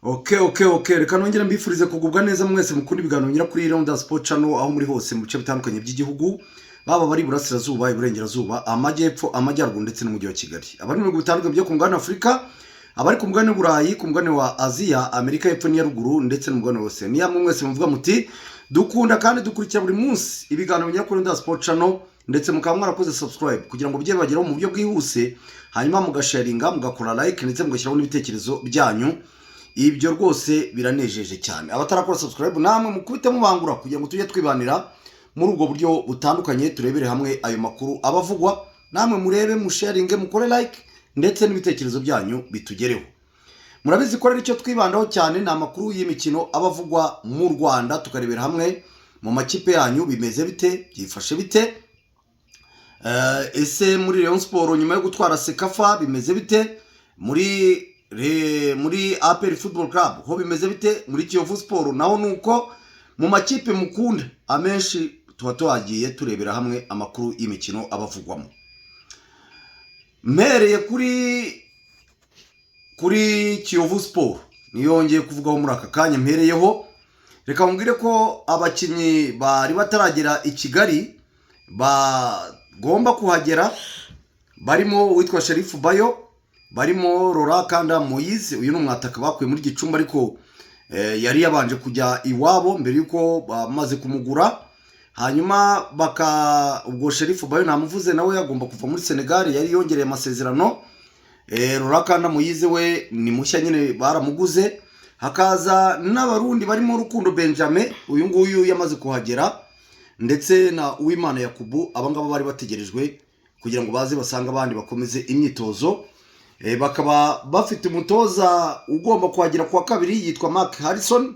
Okay, reka nongere mbifurize kugubwa neza mwese mukunda ibiganiro nyura kuri Rwanda Sport Channel, aho muri hose mu bice bitandukanye by'igihugu, baba bari iburasirazuba, iburengerazuba, amajyepfo, amajyaruguru ndetse n'umujyi wa Kigali, abari mu bihugu bitandukanye byo ku mugabane wa Afurika, abari ku mugabane w'Uburayi, ku mugabane wa Aziya, Amerika y'Epfo n'iya Ruguru ndetse n'umugabane wose. Niyo mwese muvuga muti dukunda kandi dukurikira buri munsi ibiganiro binyura kuri Rwanda Sport Channel, ndetse mukaba mwarakoze subscribe kugira ngo bijye bibageraho mu buryo bwihuse, hanyuma mugasharinga, mugakora like ndetse mugashyiraho n'ibitekerezo byanyu. Ibyo rwose biranejeje cyane. Abatarakora subscribe namwe mukubite mubangura kugira ngo tujye twibanira muri ubwo buryo butandukanye, turebere hamwe ayo makuru abavugwa, namwe murebe, musharinge, mukore like ndetse n'ibitekerezo byanyu bitugereho. Murabizi ko rero icyo twibandaho cyane ni amakuru y'imikino abavugwa mu Rwanda, tukarebera hamwe mu makipe yanyu bimeze bite, byifashe bite. Ese muri Rayon Sport nyuma yo gutwara CECAFA bimeze bite? Muri APR Football Club ho bimeze bite? Muri Kiyovu Sport naho nuko. Mu makipe mukunda amenshi tuba tuhagiye turebera hamwe amakuru y'imikino abavugwamo. Mpereye kuri Kiyovu Sport, niyo ngiye kuvugaho muri aka kanya mpereyeho. Reka mubwire ko abakinnyi bari bataragera i Kigali bagomba kuhagera, barimo uwitwa Sherifu Bayo, barimo Rora Kanda Moyize. Uyu ni umwataka bakuye muri Gicumbi, ariko yari yabanje kujya iwabo mbere y'uko bamaze kumugura. Hanyuma baka ubwo Sherifu Bayo namuvuze, nawe agomba kuva muri Senegal, yari yongereye amasezerano. Rora Kanda Moyize we ni mushya nyine, baramuguze. Hakaza n'Abarundi barimo Rukundo Benjamin, uyu nguyu yamaze kuhagera, ndetse na Uwimana Yakubu. Abangaba bari bategerejwe kugira ngo baze basange abandi bakomeze imyitozo. Bakaba bafite umutoza ugomba kuhagera kuwa kabiri, yitwa Mark Harrison,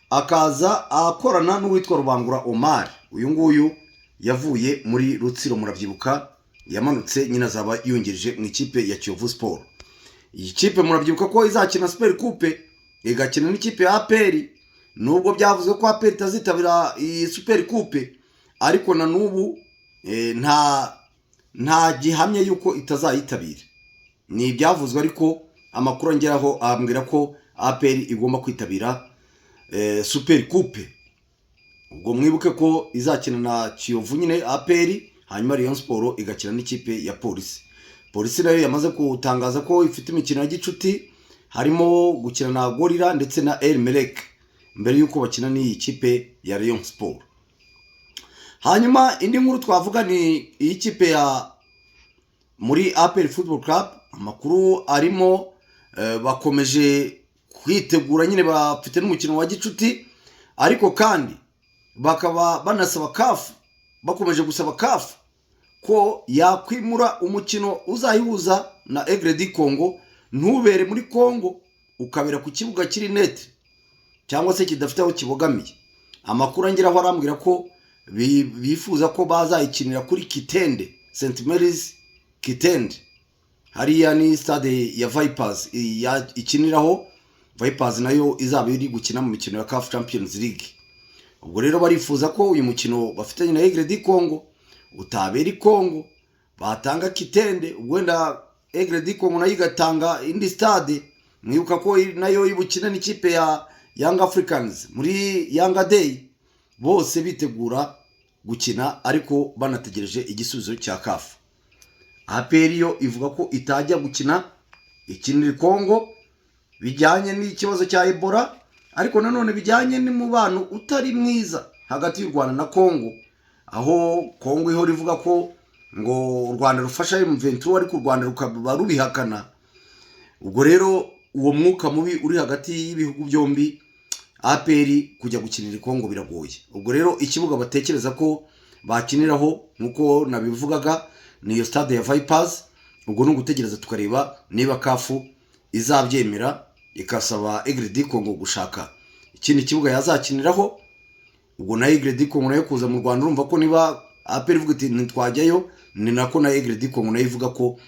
akaza akorana n'uwitwa Rubangura Omar. Uyu nguyu yavuye muri Rutsiro, murabyibuka, yamanutse nyine, azaba yungirije mu ikipe ya Kiyovu Sport. Iyi kipe murabyibuka ko izakina Super Coupe, igakina n'ikipe ya APR. Nubwo byavuzwe ko APR itazitabira iyi Super Coupe, ariko na n'ubu nta gihamya yuko itazayitabira. Ni ibyavuzwe, ariko amakuru angeraho ambwira ko APR igomba kwitabira Super Coupe. Ubwo mwibuke ko izakina na Kiyovu nyine APR, hanyuma Rayon Sport igakina n'ikipe ya Polisi. Polisi nayo yamaze gutangaza ko ifite imikino ya gicuti, harimo gukina na Gorilla ndetse na El Merreikh mbere y'uko bakina n'iyi kipe ya Rayon Sport. Hanyuma indi nkuru twavuga ni iyi kipe ya muri APR Football Club. Amakuru arimo, bakomeje kwitegura nyine, bafite n'umukino wa gicuti, ariko kandi bakaba banasaba CAF, bakomeje gusaba CAF ko yakwimura umukino uzayihuza na Aigle du Congo, ntubere muri Congo, ukabera ku kibuga kiri neutre cyangwa se kidafite aho kibogamiye. Amakuru angeraho arambwira ko bifuza ko bazayikinira kuri Kitende, St Mary's Kitende. Hariya ni stade ya Vipers ikiniraho. Vipers nayo izaba iri gukina mu mikino ya CAF Champions League. Ubwo rero barifuza ko uyu mukino bafitanye na Aigle du Congo utabera i Congo, batanga Kitende, ubwo wenda Aigle du Congo nayo igatanga indi stade. Mwibuka ko nayo ibukina n'ikipe ya Young Africans muri Yanga Day. Bose bitegura gukina, ariko banategereje igisubizo cya CAF. APR yo ivuga ko itajya gukina ikinira Congo bijyanye n'ikibazo cya Ebola, ariko nanone bijyanye n'umubano utari mwiza hagati y'u Rwanda na Congo, aho Congo ihora ivuga ko ngo u Rwanda rufasha M23, ariko u Rwanda rukaba rubihakana. Ubwo rero uwo mwuka mubi uri hagati y'ibihugu byombi, APR kujya gukinira i Congo biragoye. Ubwo rero ikibuga batekereza ko bakiniraho, nk'uko nabivugaga, ni iyo stade ya Vipers. Ubwo ni ugutegereza tukareba niba CAF izabyemera, ikasaba Aigle du Congo gushaka ikindi kibuga yazakiniraho. Ubwo na Aigle du Congo nayo kuza mu Rwanda, urumva ko niba APR ivuga iti ntitwajyayo, ni nako na Aigle du Congo nayo ivuga ko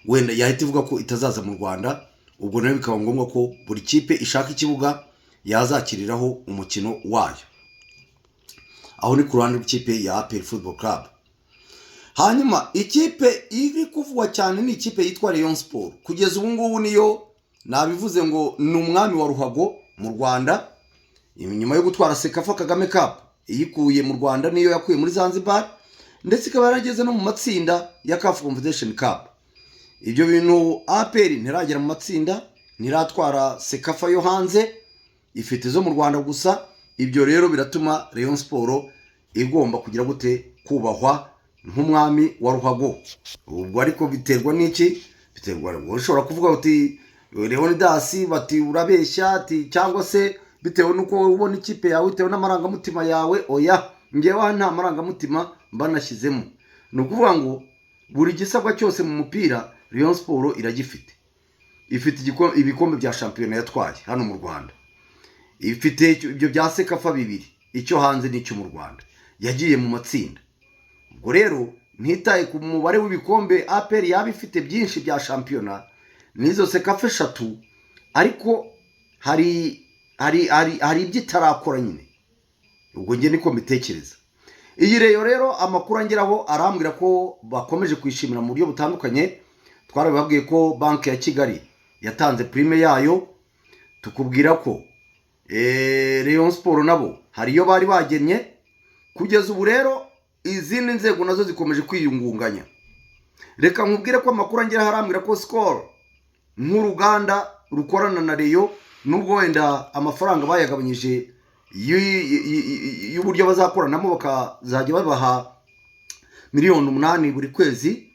wenda yahita ivuga ko itazaza mu Rwanda. Ubwo nayo bikaba ngombwa ko buri kipe ishaka ikibuga yazakiriraho umukino wayo. Aho ni ku ruhande rw'ikipe ya APR Football Club. Hanyuma ikipe iri kuvugwa cyane ni ikipe yitwa Rayon Sport. Kugeza ubu ngubu niyo Nabivuze ngo ni umwami wa ruhago mu Rwanda, nyuma yo gutwara CECAFA Kagame Cup iyikuye mu Rwanda, niyo yakuye muri Zanzibar, ndetse ikaba yarageze no mu matsinda ya CAF Confederation Cup. Ibyo bintu APR ntiragera mu matsinda, ntiratwara CECAFA yo hanze, ifite izo mu Rwanda gusa. Ibyo rero biratuma Rayon Sport igomba kugira gute? Kubahwa nk'umwami wa ruhago. Ubwo ariko biterwa n'iki? Biterwa, ushobora kuvuga uti Leonidas, bati urabeshya, ati cyangwa se bitewe n'uko wowe ubona ikipe yawe, bitewe n'amarangamutima yawe. Oya, ngewe aha nta marangamutima mba nashyizemo. Ni ukuvuga ngo buri gisabwa cyose mu mupira Rayon Sport iragifite. Ifite ibikombe bya shampiyona yatwaye hano mu Rwanda, ifite ibyo bya CECAFA bibiri, icyo hanze n'icyo mu Rwanda, yagiye mu matsinda. Ubwo rero ntitaye ku mubare w'ibikombe APR yaba ifite byinshi bya shampiyona n'izo CECAFA eshatu, ariko hari ibyo itarakora nyine. Ubwo njye niko mbitekereza. Iyi Rayon rero, amakuru angeraho arambwira ko bakomeje kwishimira mu buryo butandukanye. Twarabibabwiye ko Banki ya Kigali yatanze prime yayo, tukubwira ko Rayon Sport nabo hari iyo bari bagennye. Kugeza ubu rero izindi nzego nazo zikomeje kwiyungunganya. Reka nkubwire ko amakuru angeraho arambwira ko Skol nk'uruganda rukorana na Rayon, nubwo wenda amafaranga bayagabanyije y'uburyo bazakoranamo, bakazajya babaha miliyoni 8 buri kwezi,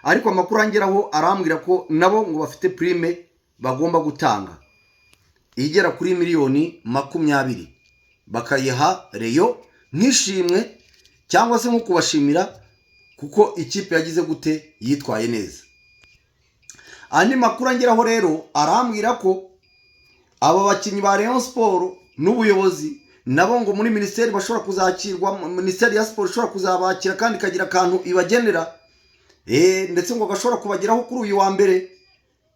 ariko amakuru angeraho arambwira ko nabo ngo bafite prime bagomba gutanga igera kuri miliyoni 20, bakayiha Rayon nk'ishimwe cyangwa se nko kubashimira kuko ikipe yagize gute? Yitwaye neza. Andi makuru angeraho rero arambwira ko aba bakinnyi ba Rayon Sport n'ubuyobozi nabo ngo muri minisiteri bashobora kuzakirwa, Minisiteri ya Siporo ishobora kuzabakira kandi ikagira akantu ibagenera, ndetse ngo gashobora kubageraho kuri uyu wa mbere.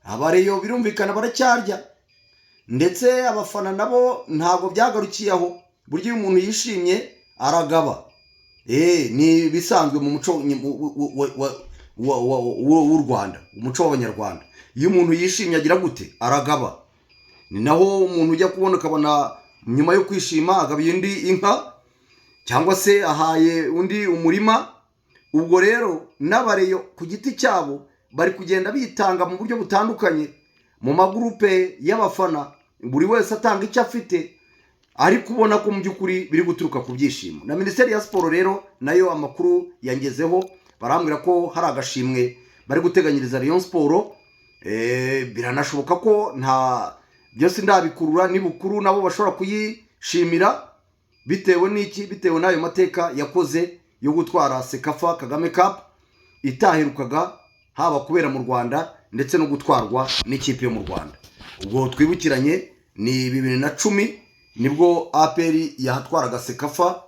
Aba Rayon birumvikana baracyarya, ndetse abafana nabo ntabwo byagarukiye aho. Burya iyo umuntu yishimye aragaba, ni ibisanzwe mu muco w'u Rwanda, umuco w'Abanyarwanda. Iyo umuntu yishimye agira gute? Aragaba. Ni naho umuntu ujya kubona ukabona nyuma yo kwishima agabiye undi inka cyangwa se ahaye undi umurima. Ubwo rero n'aba Rayon ku giti cyabo bari kugenda bitanga mu buryo butandukanye mu magurupe y'abafana, buri wese atanga icyo afite, ariko ubona ko mu by'ukuri biri guturuka ku byishimo. Na Minisiteri ya Siporo rero nayo amakuru yangezeho, barambwira ko hari agashimwe bari guteganyiriza Rayon Sport. Biranashoboka ko nta byose ndabikurura n'ibukuru nabo bashobora kuyishimira. Bitewe n'iki? Bitewe n'ayo mateka yakoze yo gutwara CECAFA Kagame Cup itaherukaga haba kubera mu Rwanda, ndetse no gutwarwa n'ikipe yo mu Rwanda. Ubwo twibukiranye, ni 2010 nibwo APR yahatwaraga CECAFA,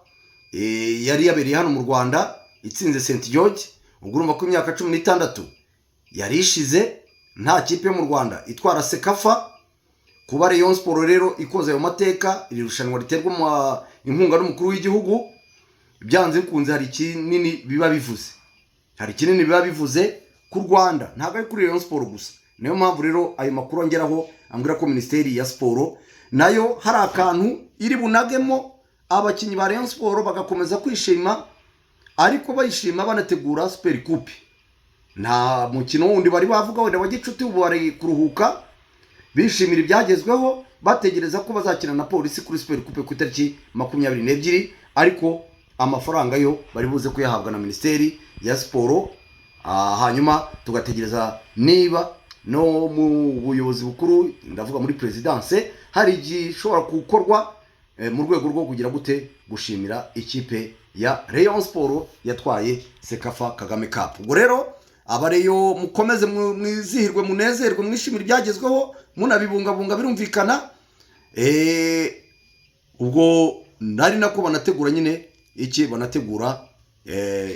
yari yabereye hano mu Rwanda, itsinze St George. Ubwo urumva ko imyaka 16 yari ishize nta kipe yo mu Rwanda itwara CECAFA. Kuba Rayon Sport rero ikoze ayo mateka, iri rushanwa riterwa inkunga n'umukuru w'igihugu, byanze bikunze hari kinini biba bivuze, hari kinini biba bivuze ku Rwanda, ntabwo ari kuri Rayon Sport gusa. Niyo mpamvu rero ayo makuru angeraho ambwira ko Minisiteri ya Siporo nayo hari akantu iri bunagemo abakinnyi ba Rayon Sport, bagakomeza kwishima, ariko bayishima banategura Super Coupe. Nta mukino wundi bari bavuga wenda wa gicuti. Ubu bari kuruhuka bishimira ibyagezweho, bategereza ko bazakina na Polisi kuri Super Coupe ku itariki 22. Ariko amafaranga yo bari buze kuyahabwa na Minisiteri ya Siporo. Hanyuma tugategereza niba no mu buyobozi bukuru, ndavuga muri perezidanse, hari igishobora gukorwa mu rwego rwo kugira gute? Gushimira ikipe ya Rayon Sport yatwaye CECAFA Kagame Cup. Ubwo rero aba Rayon mukomeze mwizihirwe, munezerwe, mwishimire ibyagezweho, munabibungabunga birumvikana. Ubwo nari nako banategura nyine iki? Banategura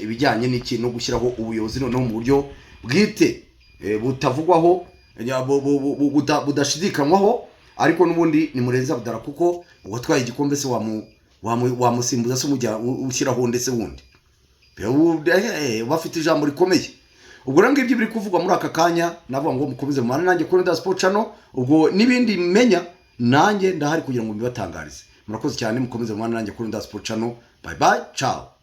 ibijyanye n'iki? No gushyiraho ubuyobozi noneho mu buryo bwite, butavugwaho, budashidikanywaho. Ariko n'ubundi ni Murenzi Abdallah, kuko uwatwaye igikombe se wamusimbuza se umujya ushyiraho ndetse wundi? Bafite ijambo rikomeye. Ubwo rero ngibyo biri kuvugwa muri aka kanya. Navuga ngo mukomeze mubane nanjye kuri Rwanda Sport Channel. Ubwo n'ibindi menya nanjye ndahari kugira ngo mbibatangarize. Murakoze cyane, mukomeze mubane nanjye kuri Rwanda Sport Channel. Bye bye, ciao.